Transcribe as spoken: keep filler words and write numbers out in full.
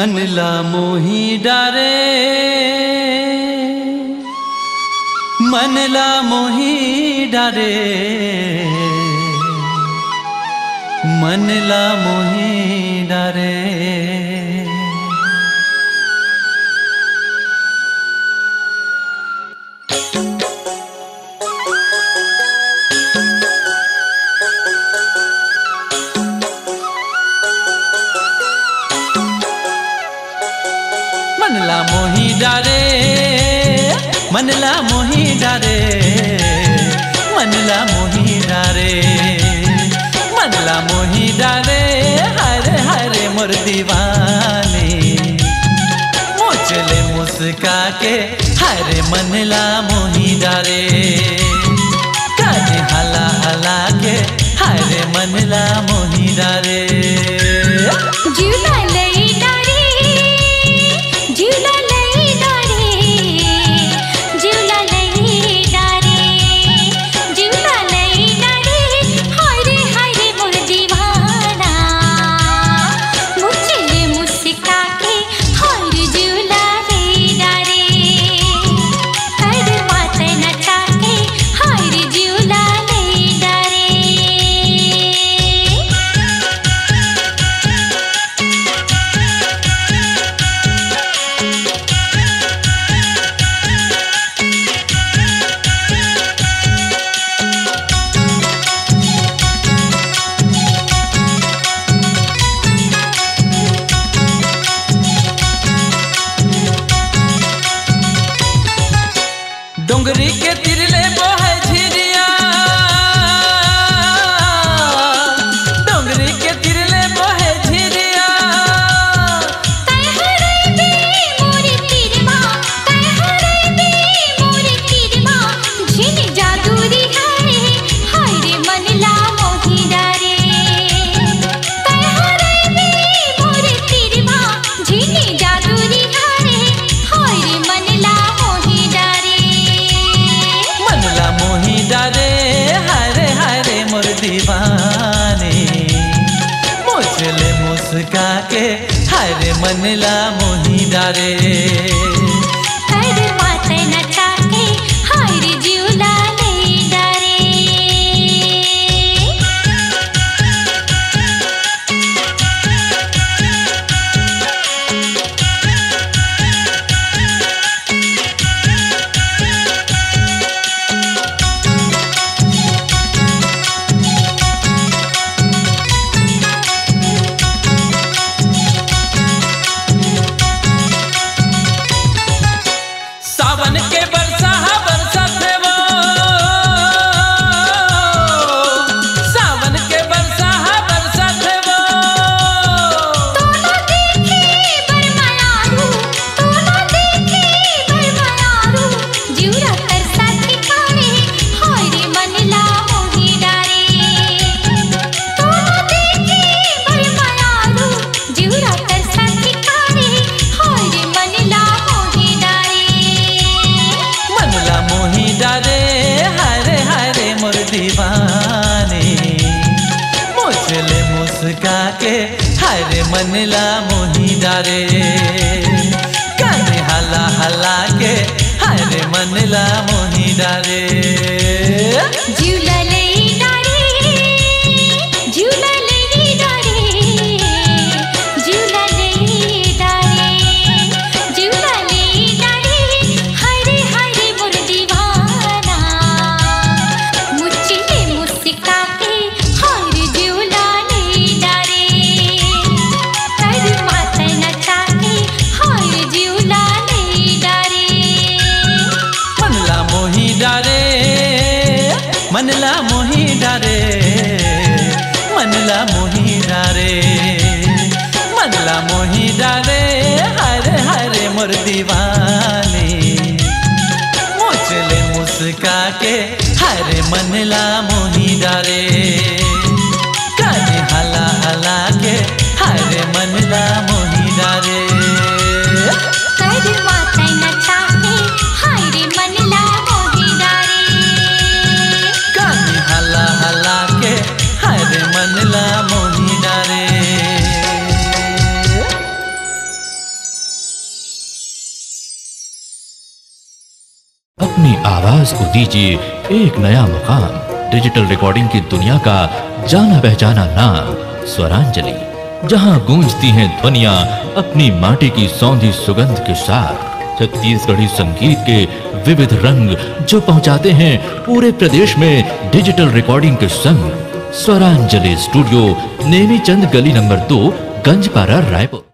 मन ला मोही डारे, मन ला मोही डारे, मन ला मोही डारे। मन ला मोही डारे, मन ला मोही डारे, मन ला मोही डारे, मन ला मोही डारे। हरे हरे मोर दीवानी, मोचले मुस्का के, हरे मन ला मोही डारे। काने हला हला के, हरे मन ला मोही डारे। जिउला लई डारे, जिउला लई डारे, जिउला लई डारे, जिउला लई डारे। हरे हरे मोर दीवाना, मुचले मुस्का के, हर जिउला ले डारे, कर मात नचा के, हर जिउला ले डारे। डोंगरी के तीर ले बोहे झिरिया, डोंगरी के तीर ले बोहे झिरिया। तै हरई दे मोर तीरमा, तै हरई दे मोर तीरमा, झिन जादूरी हरे, हाय रे मन ला मोही डारे। तै हरई दे मोर तीरमा, झिन जादूरी हरे, हाय रे मन ला मोही डारे। मन ला मोही डारे, हरे हरे मोर दीवानी, मोचले मुस्का के, हरे मन ला मोही डारे। कर मात नचा के, हर जिउला ले डारे। सावन के बरसा हा बरसत हे वो, सावन के बरसा हा बरसत हे वो। तोला देखे बर मयारू, तोला देखे बर मयारू, जिउरा तरसत हे कारे, हाय रे मन ला मोही डारे। तोला देखे बर मयारू, जिउरा तरसत हे कारे, हाय रे मन ला मोही डारे। मन ला मोही डारे, हरे हरे मोर दीवानी, मोचले मुस्का के, हरे मन ला मोही डारे। काने हला हला के, हरे मन ला मोही डारे। जिउला ले डारे, जिउला ले डारे, जिउला ले डारे, जिउला ले डारे। हरे हरे मोर दीवाना, मुचले मुस्का के, हर जिउला ले डारे। कर मात नचा के, हर जिउला ले डारे। मन ला मोही डारे, मन ला मोही डारे, मन ला मोही डारे, मन ला मोही डारे। हरे हरे मोर दीवानी, मोचले मुस्का के, हरे मन ला मोही डारे। काने हला हला के, हरे मन ला मोही डारे। कर मात नचा के, हरे मन ला मोही डारे। काने हला हला के, हरे मन ला मोही डारे। अपनी आवाज को दीजिए एक नया मुकाम। डिजिटल रिकॉर्डिंग की दुनिया का जाना पहचाना नाम स्वरांजलि, जहां गूंजती हैं ध्वनियां अपनी माटी की सौंधी सुगंध के साथ। छत्तीसगढ़ी संगीत के विविध रंग जो पहुंचाते हैं पूरे प्रदेश में डिजिटल रिकॉर्डिंग के संग। स्वरांजलि स्टूडियो, नेमीचंद गली नंबर दो, गंजपारा, रायपुर।